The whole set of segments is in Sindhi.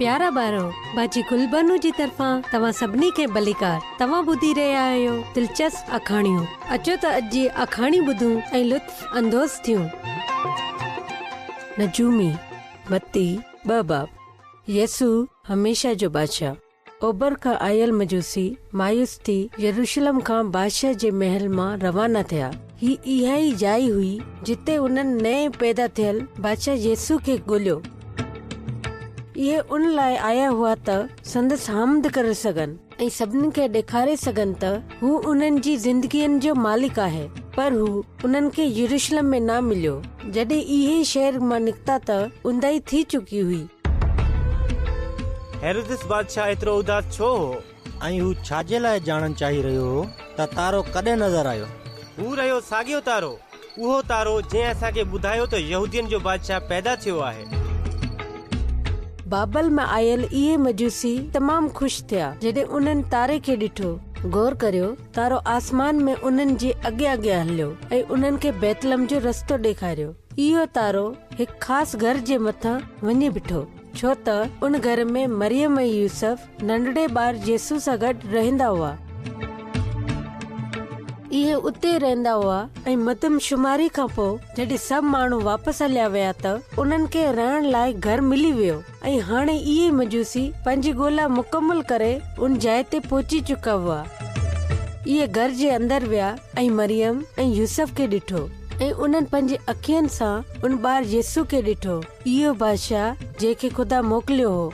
پيارا ٻارو، باجي گل بانو جي طرفان توهان سڀني کي ڀليڪار. توهان ٻڌي رهيا آهيو دلچسپ آکاڻيون. اچو ته اڄ جي آکاڻي ٻڌون ۽ لطف اندوز ٿيون. نجومي، متي، ٻه باب. يسوع هميشه جو بادشاهه. اوڀر کان آيل مجوسي مايوس ٿي يروشلم کان بادشاهه جي محل مان روانا ٿيا. هي اها ئي جاء هئي جتي انهن نئين پيدا ٿيل بادشاهه يسوع کي ڳوليو. اهي ان لاء آيا هئا ته سندس حمد ڪري سگهن ۽ سڀني کي ڏيکاري سگهن ته هو انهن جي زندگين جو مالڪ آهي. پر هو انهن کي يروشلم ۾ نه مليو. جڏهن اهي شهر مان نڪتا ته اونداهي ٿي چڪي هئي. هيرودس بادشاهه ايترو اداس ڇو هو؟ ۽ هو ڇا جي لاء ڄاڻڻ چاهي رهيو هو ته تارو ڪڏهن نظر آيو؟ هو رهيو ساڳيو تارو، اهو تارو جنهن اسان کي ٻڌايو ته يهودين جو بادشاهه پيدا ٿيو آهي. بابل مان آيل اهي مجوسي تمام خوش ٿيا جڏهن انهن تاري کي ڏٺو. غور ڪريو، تارو آسمان ۾ انهن جي اڳيان اڳيان هليو ۽ انهن کي بيتلحم جو رستو ڏيکاريو. اهو تارو هڪ خاص گهر جي مٿان وڃي بيٺو، ڇو ته ان گهر ۾ مريم ۽ يوسف ننڍڙي ٻار يسوع سان گڏ رهندا هئا. اهي اتي رهندا هئا ۽ مردم شماري کان پوء جڏهن سڀ ماڻهو واپس هليا ويا ته انهن کي رهڻ لاء گهر ملي ويو ۽ هاڻي اهي مجوسي پنهنجي ڳولا مڪمل ڪري ان جاء تي پهچي چڪا هئا. اهي گهر جي اندر ويا ۽ مريم ۽ يوسف کي ڏٺو ۽ انهن پنهنجي اکين سان ان ٻار يسوع کي ڏٺو، اهو بادشاهه جنهن کي خدا موڪليو هو.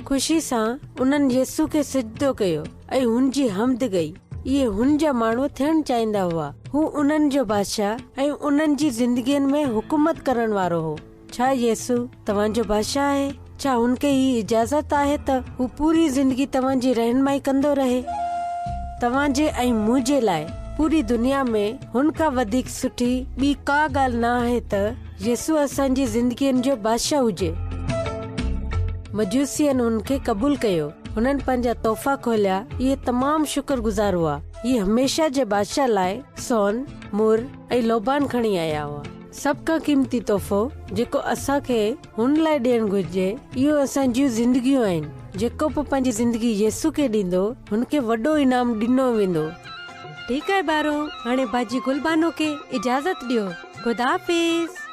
خوشي سان انهن يسوع کي سجدو ڪيو ۽ هن جي حمد ڪئي. اهي هن جا ماڻهو ٿيڻ چاهيندا هئا. هو انهن جو بادشاهه ۽ انهن جي زندگين ۾ حڪومت ڪرڻ وارو هو. ڇا يسوع توهان جو بادشاهه آهي؟ ڇا هن کي هي اجازت آهي ته هو پوري زندگي توهان جي رهنمائي ڪندو رهي؟ توهان جي ۽ منهنجي لاء پوري دنيا ۾ هن کان وڌيڪ سٺي ٻي ڪا ڳالهه نه آهي ته يسوع اسان جي زندگين جو بادشاهه هجي. مجوسين هن کي قبول ڪيو. هنن پنهنجا تحفا کوليا. اهي تمام شڪر گذار هئا. هي هميشه جي بادشاهه لاء سون، مر ۽ لوبان کڻي آيا هئا. سڀ کان قيمتي تحفو جيڪو اسان کي هن لاء ڏيڻ گهرجي اهو اسان جون زندگيون آهن. جيڪو به پنهنجي زندگي يسوع کي ڏيندو هن کي وڏو انعام ڏنو ويندو. ٺيڪ آهي ٻارو هاڻي باجي گل بانو کي اجازت ڏيو. خدا حافظ.